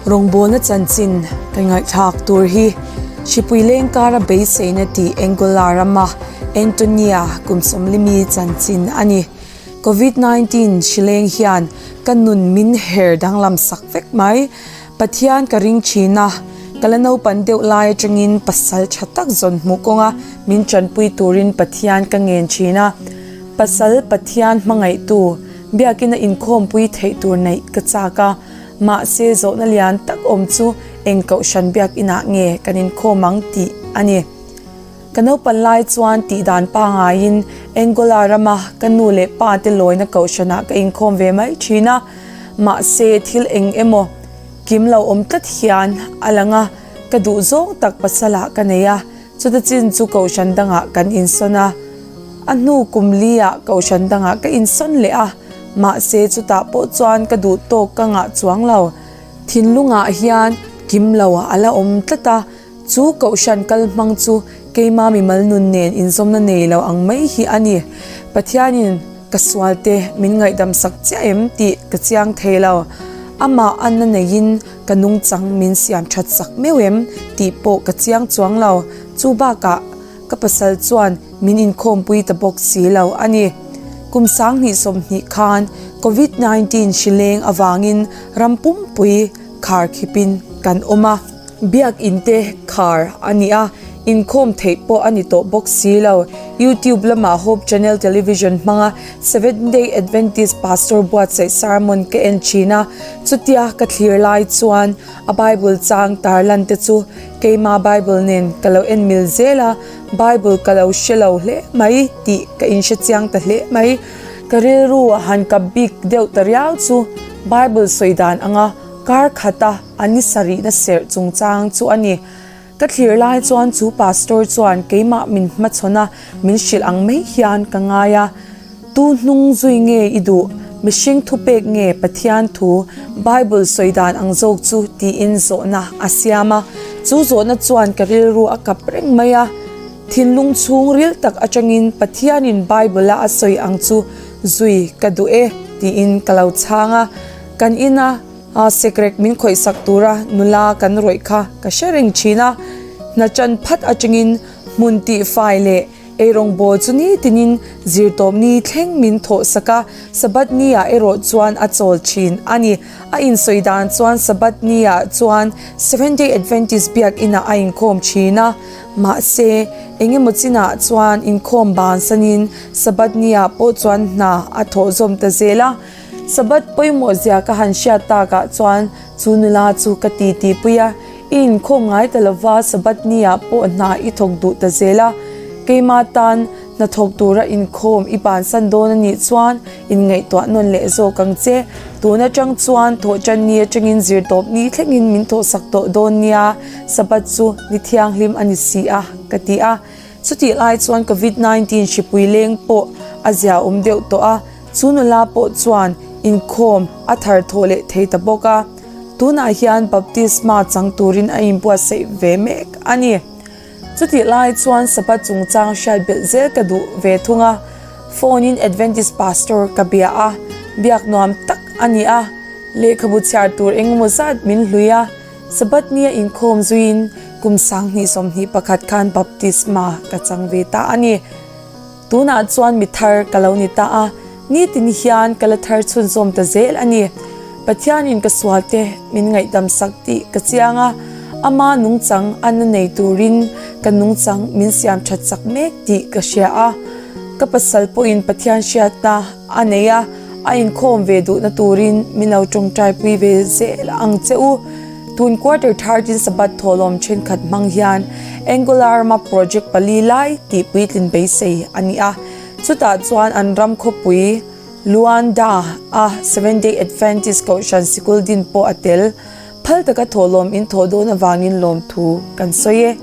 Rawngbawlna chanchin kan ngaihthlak tur hi Hripui leng kara beiseina tih Angola rama Antonia kum sawmlimi chanchin a ni. Covid 19 hrileng hian ka nun min her danglam sak vek mai. Pathian ka ring thin a, ka la naupan deuh lai atangin pasal tha tak zawn hmuh kawnga min tanpui turin Pathian ka ngen thin a. Pasal Pathian hmangaihtu biakina inkhawmpui theih tur neih ka chak a, mahse zawhna lian tak awm chu eng kohhran biakinah nge kan inkhawm ang tih a ni. Ka naupan lai chuan tihdan pangaiin Angola rama ka nu leh pa te lawina kohhranah ka inkhawm ve mai thin a, mahse thil eng emaw kim lo awm tlat hian a lang a, ka duh zawng tak pasalah ka nei a, chuta chin chu kohhran dangah kan insawn a. A hnu kum liah kohhran dangah ka insawn leh a, mahse chutah pawh chuan ka duh tawk ka ngah chuang lo. Thinlungah hian kim lo a la awm tlat a. Chu kohhran kal hmang chu keima mimal nun nen inzawmna nei lo ang mai hi a ni. Pathianin ka sualte min ngaihdam sak chiah em tih ka chiang thei lo. Amah anna neiin ka nungchang min siam that sak meuh em tih pawh ka chiang chuang lo. Chu bakah ka pasal chuan min inkhawmpui ta bawk si lo a ni. Kum 2020 khan Covid 19 hrileng avangin ram pumpui kharkhipin kan awm a. Biakinn te khar a ni a, inkhawm theih pawh a ni tawh bawk si lo. YouTube lamah Hope Channel Television hmanga Seventh Day Adventist Pastor buatsaih sermon ka en thin a, chutia ka thlir lai chuan a Bible chang tarlan te chu keima Bible nen ka lo en mil zel a, Bible ka lo hre lo hle mai tih ka inhre chiang ta hle mai. Ka rilru a han kap bik deuh ta riau chu Bible sawi dan anga Kar khata a ni sarihna serh chungchang chu a ni. Ka thlir lai chuan chu pastor chuan keimah min hmachhawn a, min hrilh ang mai hian ka ngai a. Tu hnung zui nge i duh? Mihring thupek nge Pathian thu, Bible sawi dan ang zawk chu tiin zawhna a siam a. Chu zawhna chuan ka rilru a kap reng mai a. Thinlung chhung ril tak atangin Pathianin Bible-a a sawi ang chu zui ka duh e tiin ka lo chhang a. Kan ina sekrek min khawihsak tura nula kan rawih kha ka hre reng thin a, hna ṭan phat aṭangin hmun tihfai leh eirawngbawl chu nitinin zirtawpni thleng min thawhsak a, Sabbath ni-ah erawh chuan a chawl thin a ni. A insawi dan chuan Sabbath ni-ah chuan Seventh-day Adventist biakinah a inkhawm thin a, mahse engemaw chinah chuan inkhawm bansanin Sabbath ni-ah pawh chuan hna a thawh zawm ta zel a. Sabbath pawimawh zia ka han hriat takah chuan chu nula chu ka ti ti pui a, i inkhawm ngai ta lova Sabbath ni ah pawh hna i thawk duh ta zel a, keima tan hna thawk tura inkhawm i bansan dawn a nih chuan inngaihtuah nawn leh zawk ang che, tun atang chuan thawhtan ni atangin zirtawp ni thlengin min thawhsak tawh dawn nia, Sabbath chu ni thianghlim a ni si a, ka ti a. Chutih lai chuan Covid 19 hripui leng pawh a zia awm deuh tawh a, chu nula pawh chuan inkhawm a thar thawh leh thei ta bawk a. Tunah hian baptisma chang turin a inbuatsaih ve mek a ni. Chutih lai chuan Sabbath chungchang hriat belh zel ka duh ve thung a, phone in Adventist pastor ka bia a, biak nuam tak a ni a, lehkhabu chhiar tur engemaw zat min hlui a, Sabbath nia inkhawm zuiin kum 2021 khan baptisma ka chang ve ta a ni. Tunah chuan mi thar ka lo ni ta a, nitin hian ka la thar chhunzawm ta zel a ni. Pathianin ka sualte min ngaihdam sak tih ka chiang a, ama nungchang a na nei turin ka nungchang min siam that sak mek tih ka hria a. Ka pasal pawhin Pathian hriatna a nei a. A inkhawm ve duhna turin min lo tawngtaipui ve zel ang che u. Tun quarter thirteen Sabbath thawhlawm thenkhat hmang hian Angola rama project pali lai tih puitlin beisei a ni a. Chutah chuan an ram khawpui Luanda a Seventh Day Adventist Kohhran sikul din pawh a tel. Phal taka thawhlawm in thawh dawn avangin lawmthu kan sawi e.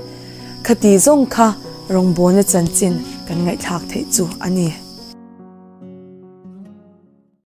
Khati zawng kha rawngbawlna chanchin kan ngaihthlak theih chu a ni.